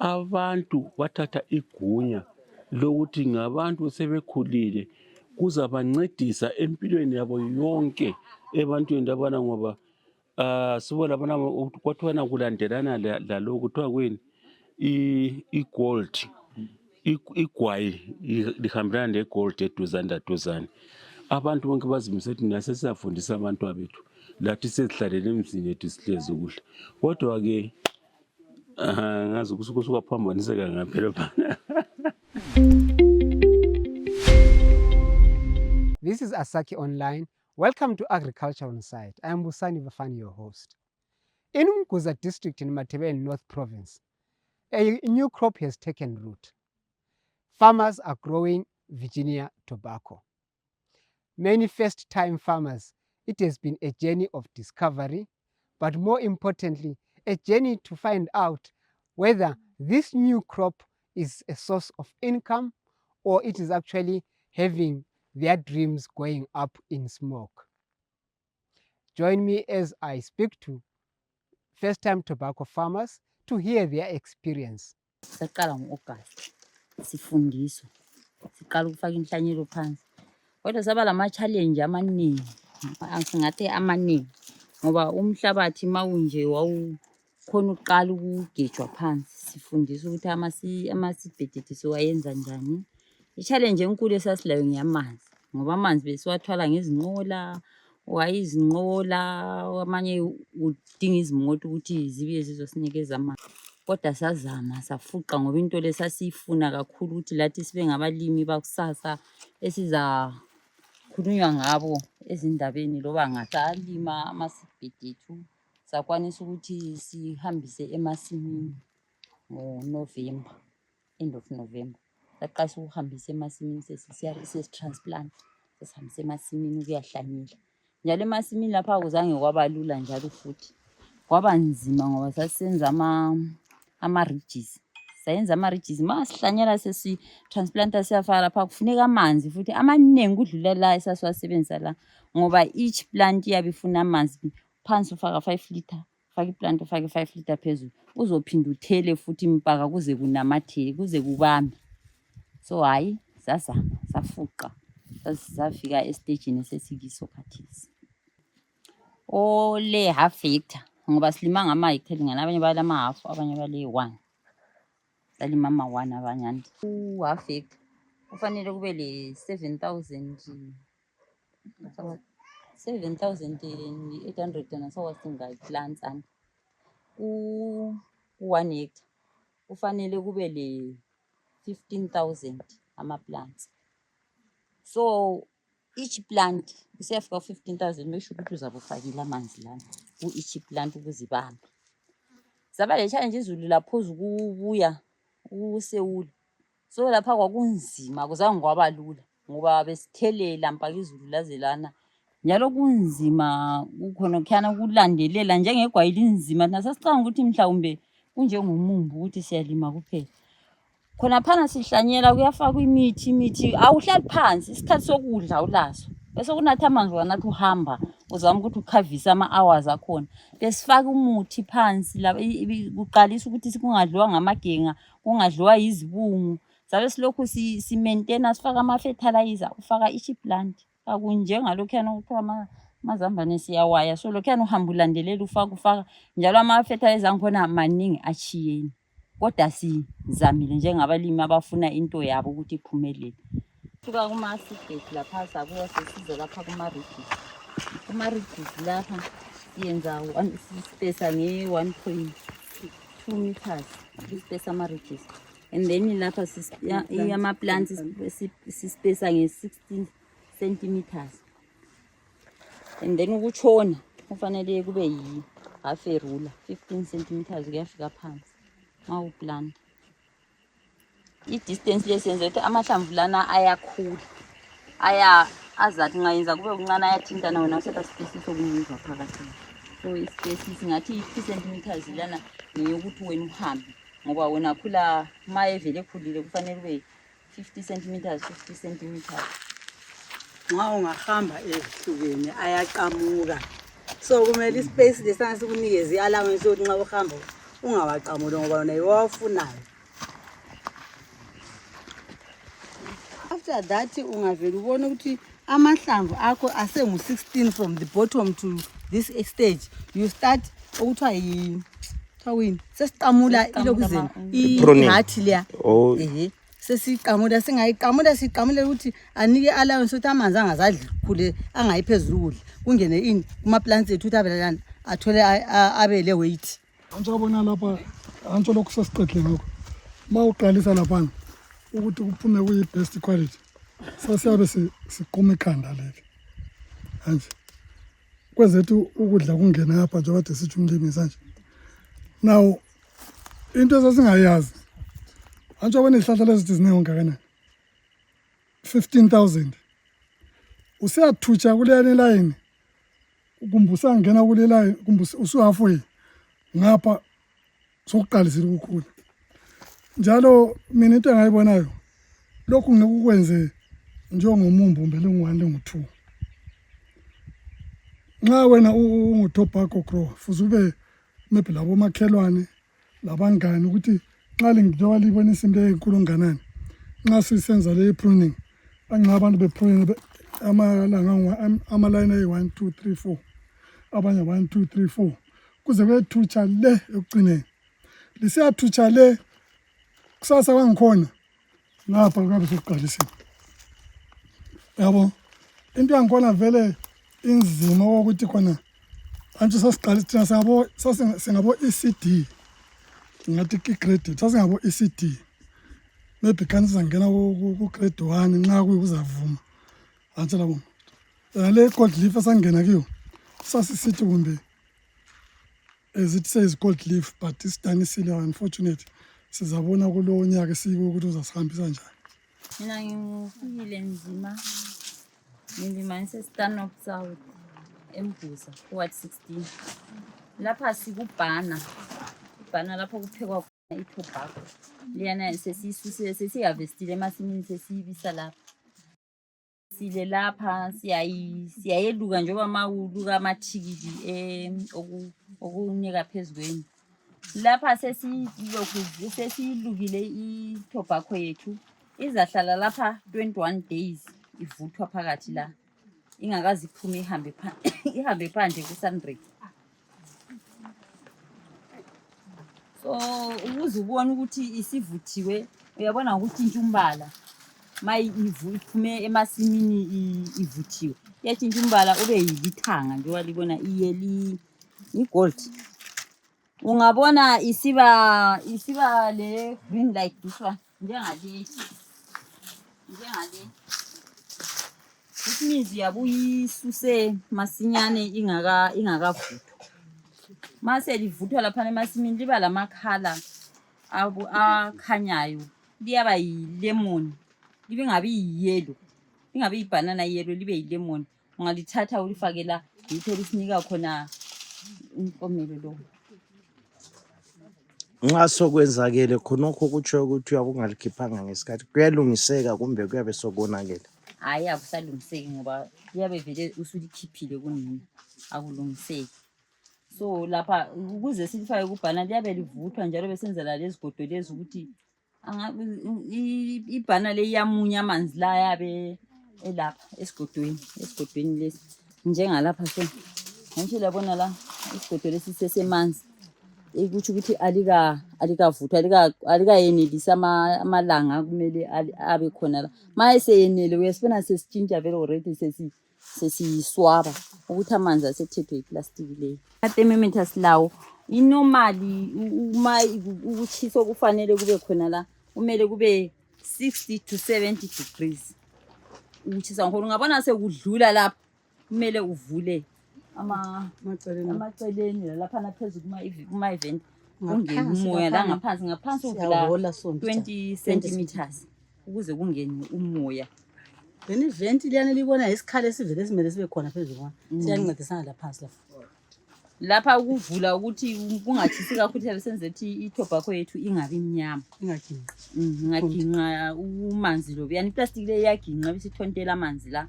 abantu bathatha igunya lokuthi ngabantu sebekhulile kuzabancedisa empilweni yabo yonke ebantwini abana ngoba sibona bona kwathona kulandelana lalokhu kuthiwa kuyini i-gold igwayi lihambelana le-gold eduzane laduzane. Abantu bonke bazimisele ukuthi nasesiyafundisa abantwana bethu lathi sezihlalele emzini yethu sihlezi kuhle kodwa-ke ngazi kusuka phambaniseka ngaphela phana. This is Asaki Online. Welcome to Agriculture on Site. I am Busani Vafani, your host. In Umguza district in Matebele North Province, a new crop has taken root. Farmers are growing Virginia tobacco. Many first-time farmers, it has been a journey of discovery, but more importantly, a journey to find out whether this new crop is a source of income or it is actually having their dreams going up in smoke. Join me as I speak to first-time tobacco farmers to hear their experience. Saqala ngo-August sifundiswa siqala ukufaka inhlanyelo phansi kodwa saba lama-challenge amaningi singathi amaningi ngoba umhlabathi mawunje wawukhona ukuqala ukugejwa phansi sifundiswa ukuthi ama-seedbed siwayenza njani. I-challenge enkulu esasilayo ngeyamanzi ngoba amanzi besiwathwala ngezinqola izinqola amanye udinga izimoto ukuthi zibuye zizosinikeza amanzi. Kodwa sazama safuqa ngoba into lesasiyifuna kakhulu ukuthi lathi sibe ngabalimi bakusasa esizakhulunywa ngabo ezindabeni loba ngasalima ama-seedbed ethu sakwanisa ukuthi sihambise emasimini ngoNovember, end of November. Saqalisa ukuhambisa emasimini sesitransplant sesihambisa emasimini ukuyahlanyela. Njalo emasimini lapha akuzange kwaba lula njalo futhi kwaba nzima ngoba sasisenza ama-ridges. Sayenza ama-ridges masihlanyela sesitransplanter siyafaka lapha kufuneka amanzi futhi amaningi kudlula la esasiwasebenzisa la ngoba each plant iyabe ifuna amanzi phansi ufaka 5 liter ufaka iplant ufake 5 liter phezulu uzophinda uthele futhi mpaka kuze kunamathele kuze kubambe. So hayi sazama safuqa safika estagini esesikiso khathesi. Ole half hectare ngoba silima ngama-hectare ngani abanye balama-half abanye bale-1 salima ama-1 abanye andi u-half hectare kufanele kube le 7,800 nasawasinga plants and ku-1 hectare kufanele kube le 15,000 ama-plants. So each plant isiyafika 15,000 make sure ukuthi uzabe ufakile amanzi lana ku-each plant ukuzibamba. Saba le challenge izulu laphozu kubuya uSewula. So lapha kwakunzima akuzange kwaba lula ngoba besithelela mpaka izulu laze lana. Njalo kunzima kukhona kukhana kulandelela njengegwayi linzima nasasicanga ukuthi mhlawumbe kunjengomumbu ukuthi siyalima kuphela. Khona phana sihlanyela kuyafakwa imithi awuhlali phansi isikhathi sokudla ulaso bese kunatha amanzi wanathi uhamba uzama ukuthi ukhavisa ama-hours akhona besifaka umuthi phansi la kuqalisa ukuthi kungadliwa ngamagenga kungadliwa izibungu sabe silokhu si-maintainer sifaka ama-fertilizer ufaka each plant akunjengalokhuyana kuthiwa amazambane siyawaya so lokhuyana uhamba ulandelela ufaka njalo ama-fertilizer angikhona maningi achiyeni. Kodwa sizamile njengabalimi abafuna into yabo ukuthi iphumelele. Suka kuma-seedbed lapha sabuya sesiza lapha kuma-ridges. Kuma-ridges lapha siyenza sispacer nge-1.2 meters ispacer ama-ridges. And then lapha ama-plants sispacer nge-16 centimeters. And then ukutshona kufanele kube yi-half a ruler 15 centimeters kuyafika phansi. Mawuplant i-distance lesenza ukuthi amahlamvu lana ayakhula azathi ngayenza kube kuncane ayathintana wena usetha space sokumuzwa phakathi. So ispace singathi 2 centimeters lana ngiyokuthi wena uhambe ngoba wena khula mayevele ekhulile kufanele ube 50 centimeters 50 centimeters. Nxa ungahamba ehlukene ayaqamuka so kumele ispace lesana sikunikeze allowance ukuthi nxa uhamba ungawaqamuli ngoba wona iwafunayo. After that ungavela ubona ukuthi amahlamvu akho asengu-16 from the bottom to this stage. You start okuthiwa thawini sesiqamula ilokuzeni ihathi leya. Sesiqamula singayiqamula siqamule ukuthi anike allowance ukuthi amanzi angazadli khule angayi phezulu ukudla kungene ini kuma-plants ethu ukuthi abelelana athole abele weight. Anjengabona lapha antsho lokhu sesiqedile ngakho uma uqalisa laphana ukuthi kuphume kuyi-best quality sasiyabe siquma ikhanda leli kanje kwezethu ukudla kungena apha njengoba kade sitsho umlimi sanje. Now into esasingayazi anjengobona izihlahla lezi zithi ziningi kangakanani 15,000 usiyathutsha kuleyani line kumbe usangena kule line kumbe usu-halfway ngapha sokuqalisile ukukhula. Njalo mina into engayibonayo lokhu nginokukwenze njengomumbu lengu-1 lengu-2. Nxa wena ungu-tobacco grower futhi ube maybe labo makhelwane labangani ukuthi nxa njengoba libona isimto enkulu onganani nxa sisenza le pruning anxa abantu bepruning amalayini ayi-1 2 3 4 abanye 1 2 3 4 kuze kwethutsha le ekucineni lisiyathutsha le kusasa kwangikhona ngapha kabe sokuqalisile. Yabo into yangikhona vele inzima ukuthi khona antsho sasiqalisa thina singabo ECD ngathi i-grade sasingabo ECD maybe kanti sizangena ku-grade 1 nxa kuyikuzavuma antsho labo le gold leaf esangena kiyo sasisithi kumbe ezithi seyizi-gold leaf but isidanisile unfortunate sizabona kulowo nyaka esiko ukuthi uzasihambisa njani. Mina ngifikile nzima ngilima ngiseStanhope South eMbuza Ward 16 lapha sikubhana ibhana lapho kuphekwa khona itobacco liyana sesiyisuse sesiharvestile emasimini sesiyibisa lapha sile lapha siyayeluka njengoba mawuluka amathikili okunika phezukweni lapha sesiyilukile itobacco yethu izahlala lapha 21 days ivuthwa phakathi la ingakazi iphume ihambe phandle ku-sunbreak. So ukuze ubone ukuthi isivuthiwe uyabona ngokutshintsha umbala iphume emasimini ivuthiwe iyatshintsha umbala ube yilithanga njengoba libona i-gold. Ungabona isiba le green like this one njengale isimizi yabuyisuse masinyane ingakavuthwa. Mase livuthwa lapha emasimini liba lamakhala akhanyayo liyaba yi-lemon libe ngabi yi-yellow lingabi yi-banana yellow libe yi-lemon. Ungalithatha ulifake la yitho lisinika khona impomelo lo. Nxa sokwenzakele khonokho kutsho ukuthi uyabe ungalikhiphanga ngesikhathi kuyalungiseka kumbe kuyabe sokonakele? Hayi akusalungiseki ngoba kuyabe vele usulikhiphile kunina akulungiseki. So lapha ukuze silifake kubhana liyabe livuthwa njalo besenzela lezigodo lezi ukuthi ibhana le iyamunya amanzi la yabe elapha esigodweni lesi njengalapha so ngisho labona la isigodo lesi sesemanzi ekuthi ukuthi alikavuthwa alikayenelisa amalanga kumele abe khona la mayeseyenele uyasibona sesitshintsha vele already sesiswaba ukuthi amanzi asethethwe iplastiki leyo. Thermometers lawo inormally uma ukuchisa okufanele kube khona la kumele kube 60 to 70 degrees ukuchisa ngakho ungabona sekudlula lapha kumele uvule amaceleni lapha naphezulu kuma-event kungene umoya la ngaphansi uvula 20 centimeters ukuze kungene umoya. Then ivent liyana libona isikhala esivele simele sibe khona phezulu kwana siyancedisana laphansi lapha ukuvula ukuthi kungatshisi kakhulu senze ukuthi itobacco yethu ingabi mnyama ingaginqa umanzi lo yani iplastic le iyaginqa bisithontela amanzi la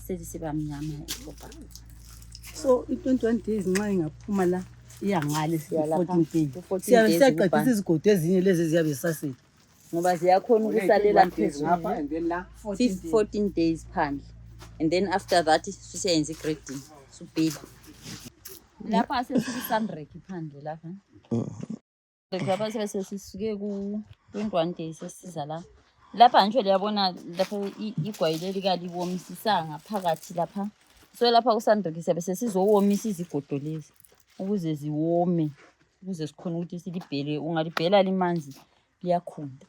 sethi siba mnyama itobacco. So i-21 days nxa ingaphuma la iyangale Siyalapha, 14 days. ku-14 Siyabe days siyaqeda ukubhanda. izigodo ezinye lezi ziyabe zisasele. Ngoba ziyakhona ukusalela phezulu. 14 days phandle. And then after that susiyenza i-grading. Subhili. Lapha sesikuSandrek phandle lapha. Lapha sesisuke ku-21 days sesiza la. Lapha nje liyabona lapha igwayi leli kaliwomisisanga phakathi lapha. So lapha kuSandrek siyabe sesizowomisa izigodo lezi ukuze ziwome. Ukuze sikhona ukuthi silibhele, ungalibhela limanzi liyakhunda.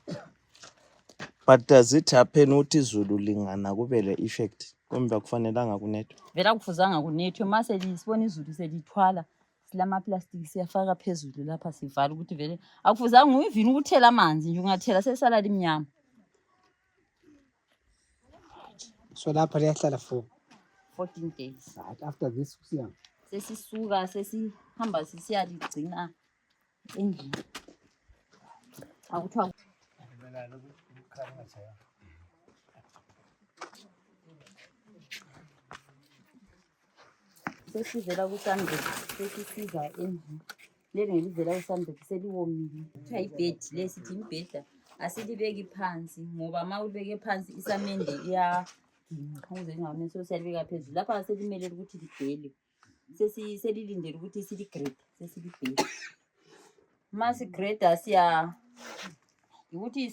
But does it happen ukuthi izulu lingana kube le effect kumbe kufanelanga kunethwe? Vela kufuzanga kunethwe mase lisibona izulu selithwala silama plastic siyafaka phezulu lapha sivala ukuthi vele akufuzanga uyivini ukuthela amanzi nje ungathela sesala limnyama. So lapha liyahlala for 14 days. right after this siyang. Sesisuka sesihamba sisiyaligcina endlini. Akuthiwa sesivela kuSandrek sesisiza endlini. Leli ngelivela kuSandrek seliwomile. Kuthiwa ibhedi lesithi imbheda asilibeki phansi ngoba ma ulibeke phansi isamende iyaginqa ukuze ingame so siyalibeka phezulu. Lapha selimele ukuthi libhele. Selilindele ukuthi siligrade sesilibhele. Masi grade siya ukuthi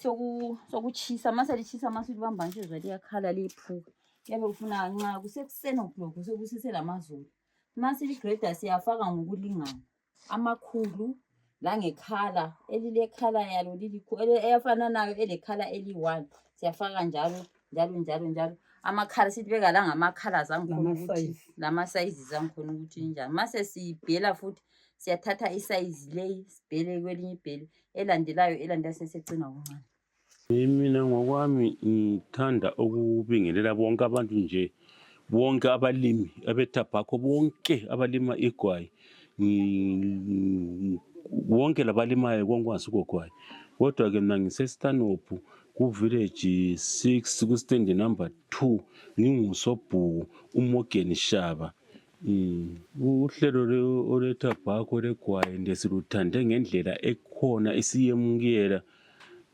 sokuchisa mase lichisa mase libamba nje liyakhala liphuka. Yabe ufuna nxa kusekuseni o'clock sokusise lamazulu. Mase ligrade siyafaka ngokulingana. Amakhulu la ngekhala elilekhala yalo lilikhulu eyafana nayo elekhala eli1 siyafaka njalo. Amakhala silibeka la ngamakhala zangikhona ukuthi lama sizes zangikhona ukuthi njani. Mase sibhela futhi siyathatha isize leyi sibhele kwelinye ibhele elandelayo sesecina okuncane. Mina ngokwami ngithanda ukubingelela bonke abantu nje bonke abalimi abetobacco bonke abalima igwayi bonke labalimayo konkwazi kokwayi. Kodwa ke mina ngiseStanhope ku-village 6 ku-stand number 2 ngingusobhuku uMorgan Shaba. Uhlelo olweTobacco legwayi ndesiluthande ngendlela ekhona isiyemukela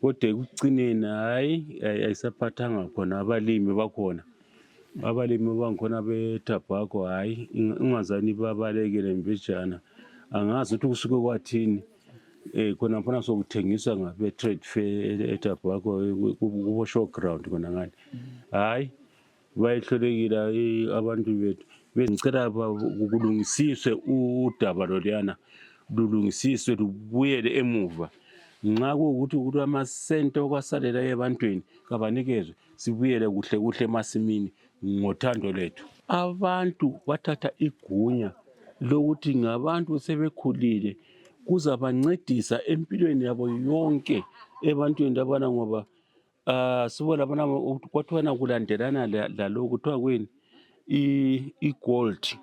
kodwa ekucineni hayi ayisaphathanga khona abalimi bakhona. Abalimi bangikhona beTobacco hayi ungazani babalekele mbijana. Angazi ukuthi kusuke kwathini khona mfana sokuthengiswa ngabe trade fair eTobacco ku showground khona ngale. Hayi bayihlolekile abantu bethu bengicela kulungisiswe udaba loluyana lulungisiswe lubuyele emuva. Nxa kuwukuthi amasente okwasalela ebantwini kabanikezwe sibuyele kuhle emasimini ngothando lethu. Abantu bathatha igunya lokuthi ngabantu sebekhulile kuzabancedisa empilweni yabo yonke ebantwini labana ngoba sibona labana kwathiwana kulandelana lalokhu kuthiwa kweni igold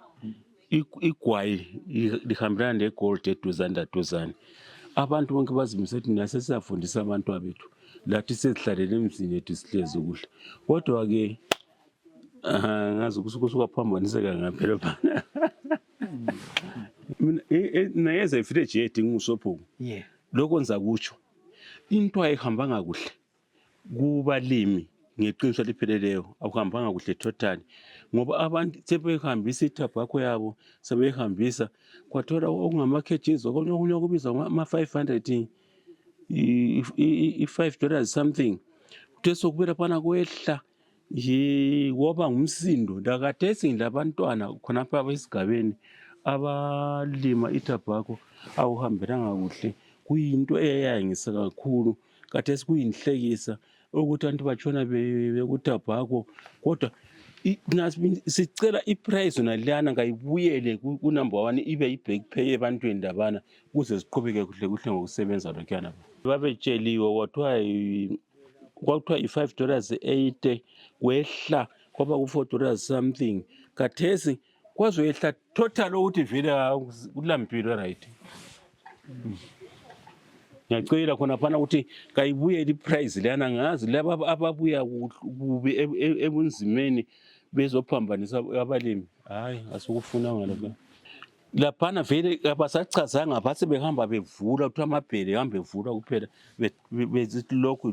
igwayi lihambelana legold eduzane. Abantu bonke bazimisele ukuthi nasesiyafundisa abantu bethu lathi sezihlalele emzini yethu sihlezi kuhle. Kodwa ke ngazi kusuka phambaniseka ngaphela phana. Mina yeza village yethu ngusobhuku. Yeah. Lokho ngiza kutsho into ayihambanga kuhle kubalimi ngeqiniso lipheleleyo akuhambanga kuhle total ngoba abantu sebehambisa iTobacco yabo sebehambisa kwathola okungama-kgs okunye okubizwa ama-500 $5 something kuthe sokubuyela phana kwehla woba ngumsindo lakhathesi ngilabantwana khonapha esigabeni abalima iTobacco awuhambelanga kuhle kuyinto eyayangisa kakhulu khathesi kuyinhlekisa ukuthi abantu batshona bekuTobacco kodwa sicela iprice yona liyana ngayibuyele ku-number 1 ibe yi-back pay ebantwini labana ukuze siqhubeke kuhle ngokusebenza lokhuyana. Babetsheliwe kwathiwa $5.80 kwehla kwaba ku$4 something khathesi kwazoyehla total ukuthi vele kulampilo right. Ngiyacela khona phana ukuthi kayibuyele iprice leyana ngazi laba ababuya kubi ebunzimeni bezophambanisa abalimi hayi asikufunanga lokho. laphana vele abasachazanga base behamba bevula kuthiwa amabhele hambe evula kuphela bezithi lokhu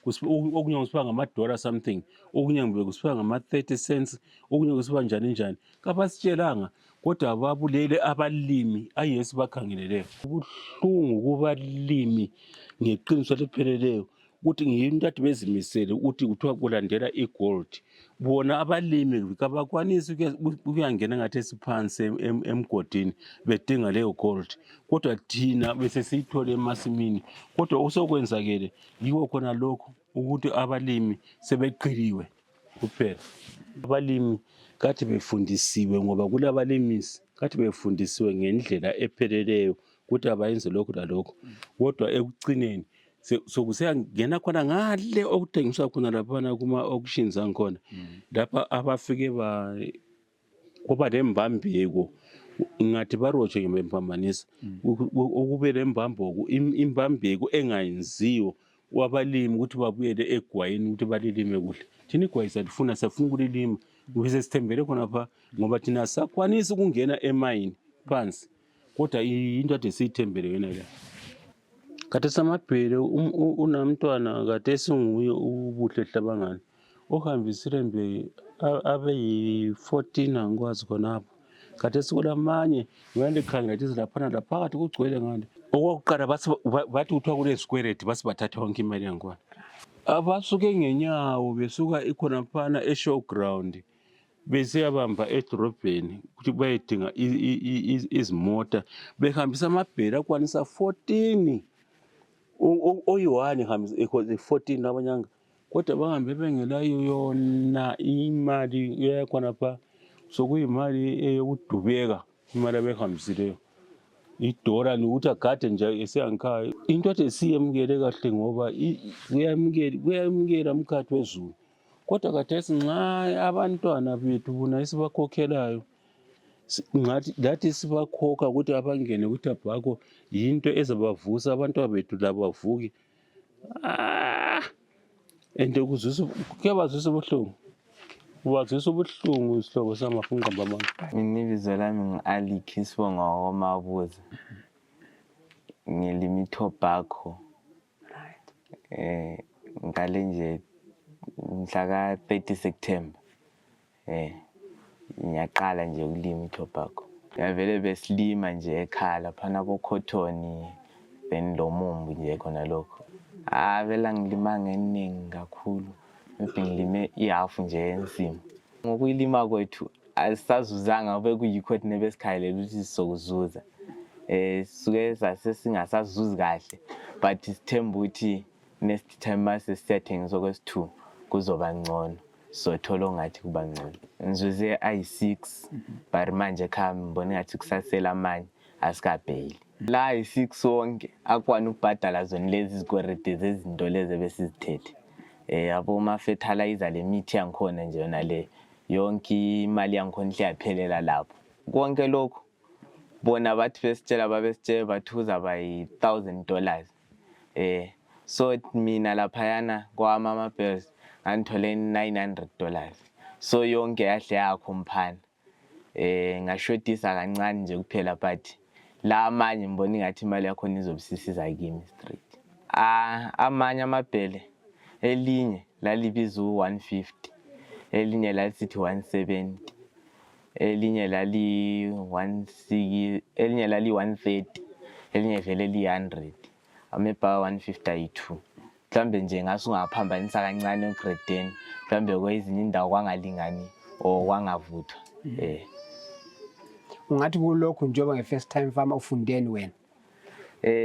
okunye kusiba ngama-dollar something, okunye ngibe kusiba ngama-30 cents, okunye kusiba njani kabasitshelanga kodwa babulele abalimi ayesi bakhangeleleyo. Kubuhlungu kubalimi ngeqiniso elipheleleyo ukuthi ngiyinto kade bezimisele ukuthi kuthiwa kulandela i-gold. Bona abalimi kabakwanisi ukuyangena ngathi esiphansi emgodini bedinga leyo gold, kodwa thina besesiyithole emasimini. Kodwa osokwenzakele yiwo khona lokho ukuthi abalimi sebeqiliwe kuphela. Abalimi kade befundisiwe ngoba kulabalimisi kade befundisiwe ngendlela epheleleyo ukuthi abayenze lokhu lalokhu, kodwa ekucineni sokuseyangena khona ngale okuthengiswa khona laphana kuma-auctions angikhona lapha abafike kuba lembambeko ngathi barotshe ngempambanisa ukube imbambeko engayenziwo wabalimi ukuthi babuyele egwayini ukuthi balilime kuhle. Thina igwayi salifuna safuna ukulilima bese sithembele khonapha ngoba thina sakwanisa ukungena emayini phansi, kodwa into ade siyithembele yona le. Kade samabhele unamntwana kade singuye ubuhle hlabangani ohambisile mbe abe yi-14 angikwazi khonapho. Kade sikulamanye ngalikhangela lithi laphana laphakathi kugcwele ngale. Okwakuqala bathi kuthiwa kulezikweleti base bathatha yonke imali yangikhona. Abasuke ngenyawo besuka ikhonaphana e-showground besiyabamba edorobheni ukuthi bayedinga izimota behambisa amabhele akwanisa 14 oyi-1 14 abanyanga, kodwa bahambe bengelayo yona imali yakhonapha sokuyimali eyokudubeka imali abehambisileyo. Idola nokuthi agade nje eseyangikhaya into ade siyemukele kahle ngoba kuyamukela umkhathi wezulu, kodwa khathesi nxa abantwana bethu bona esibakhokhelayo lathi sibakhokha ukuthi abangene kuTobacco yinto ezabavusa abantwana bethu labo bavuke. And kuyabazwisa ubuhlungu, ubazwisa ubuhlungu isihlobo samafunqamba manga. Mina ibizo lami ngu-Ali Kisibonga wakwamabuza, ngilima iTobacco ngale nje mhla ka-30 September ngiyaqala nje ukulima iTobacco. Ngavele besilima nje ekhaya laphana ko-cotton then lomumbu nje khona lokho. Vele ngilima ngeningi kakhulu, maybe ngilime ihafu nje yensimu. Ngokuyilima kwethu asisazuzanga bekuyikho thina besikhayelela ukuthi sizokuzuza. Suke sasesingasazuzi kahle but sithemba ukuthi next time mase siyathengiswa kwesi-2 kuzoba ngcono, sothola ongathi kuba ngcono. Ngizuze ayi-6 but manje ekhaya ngibona ngathi kusasela amanye asikabheli. La ayi-6 wonke akwana ukubhadala zona lezi zikweleti zezinto lezi besizithethe. Yabo ma-fertilizer le mithi yangikhona nje yona le yonke imali yangikhona iyaphelela lapho. Konke lokho bona bathi babesitshela bathi kuzaba yi-$1,000. So mina laphayana kwami ama-bills ngangithole $900. So yonke yahle yakhompana. Ngashodisa kancane nje kuphela but la amanye ngibona ngathi imali yakhona izobisisiza kimi straight. Amanye amabhele elinye lalibiza u-150, elinye lasithi 170, elinye lali 160, elinye lali 130, elinye vele li-100, amebhaka 150 ayi-2. Mhlambe nje ngasungaphambanisa kancane ugrade 10, mhlambe kwezinye indawo kwangalingani or kwangavuthwa. Ungathi kulokho njengoba nge-first time farmer ufundeni wena?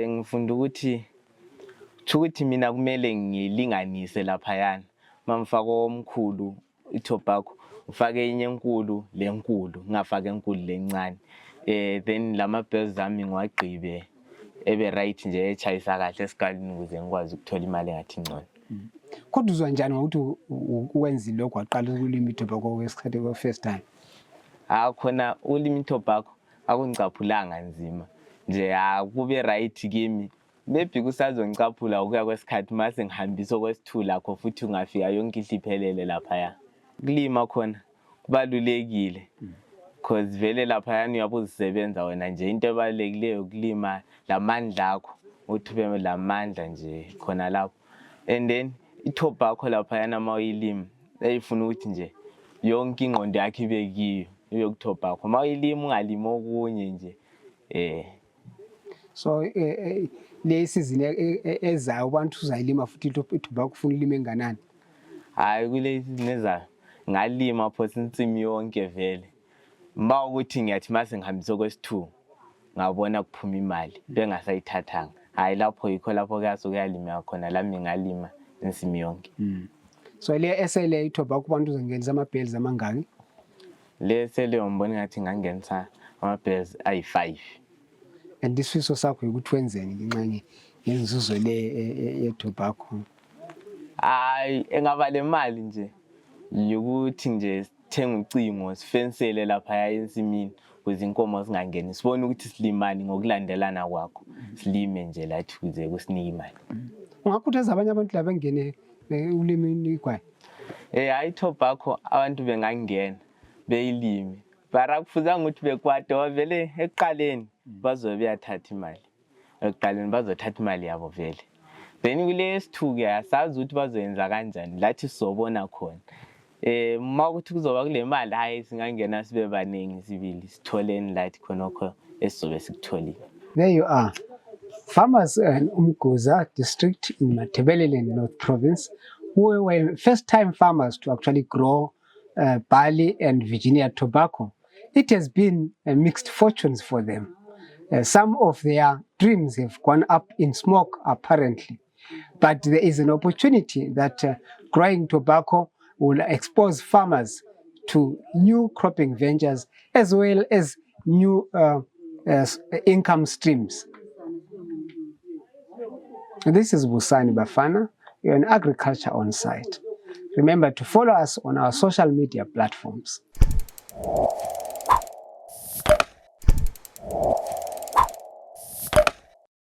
Ngifunda ukuthi mina kumele ngilinganise laphayana. Mamfaka omkhulu iTobacco, ufake enye enkulu lenkulu, ngafaka enkulu lencane. Then lama-bills zami ngiwagqibe ebe right nje echayisa kahle esikalini ukuze ngikwazi ukuthola imali engathi ngcono. Kodwa uzwa njani ngokuthi uwenzile lokho waqala ukulima iTobacco kwesikhathi kwe-first time? Khona ukulima iTobacco akungicaphulanga nzima nje, kube right kimi. Maybe kusazongicaphula ukuya kwesikhathi mase ngihambisa kwesi-2 lakho futhi ungafika yonke ihle iphelele laphaya. Kulima khona kubalulekile cause vele laphayana uyabe uzisebenza wena nje, into ebalulekileyo ukulima lamandla akho, uthi ube lamandla nje khona lapho. And then i-tobacco laphayana uma uyilima eyifuna ukuthi nje yonke ingqondo yakho ibe kiyo, ibe ku-tobacco. Uma uyilima ungalimi okunye nje So le season ezayo abantu uzayilima futhi i-tobacco ufuna ulime enganani? Hayi kule season ezayo ngalima phose insimi yonke vele. Uma ukuthi ngiyathi mase ngihambisa kwesi-2 ngabona kuphuma imali bengasayithathanga, hayi lapho yikho lapho kuyalima khona lami ngalima insimi yonke. So le esele i-tobacco abantu uzangenisa ama-bales amangaki? Le sele umbona ngathi ngangenisa ama-bales ayi-5. And isifiso sakho ukuthi wenzeni ngenxa yenzuzo le ye-tobacco? Hayi engaba le mali nje yokuthi nje sithenga ucingo sifensele laphaya ensimini ukuze inkomo zingangeni, sibone ukuthi silimani ngokulandelana kwakho, silime nje lathi ukuze kusinike imali. Ungakhuthaza abanye abantu laba bengene ulimini igwayi? Hayi i-tobacco abantu bengangena beyilime, bara kufuzanga ukuthi bekwade vele ekuqaleni bazobe beyathatha imali. Ekuqaleni bazothatha imali yabo vele. Then kulesi-2 asazi ukuthi bazoyenza kanjani, lathi sizobona khona. Uma ukuthi kuzoba kule mali hayi singangena sibe baningi sibili sitholeni lathi khonokho esizobe sikutholile. There you are. Farmers in Umguza district in Matabeleland North Province who were first-time farmers to actually grow barley and Virginia tobacco. It has been mixed fortunes for them. Some of their dreams have gone up in smoke apparently, but there is an opportunity that growing tobacco will expose farmers to new cropping ventures as well as new income streams. This is Busani Bafana. You're in Agriculture On Site. Remember to follow us on our social media platforms.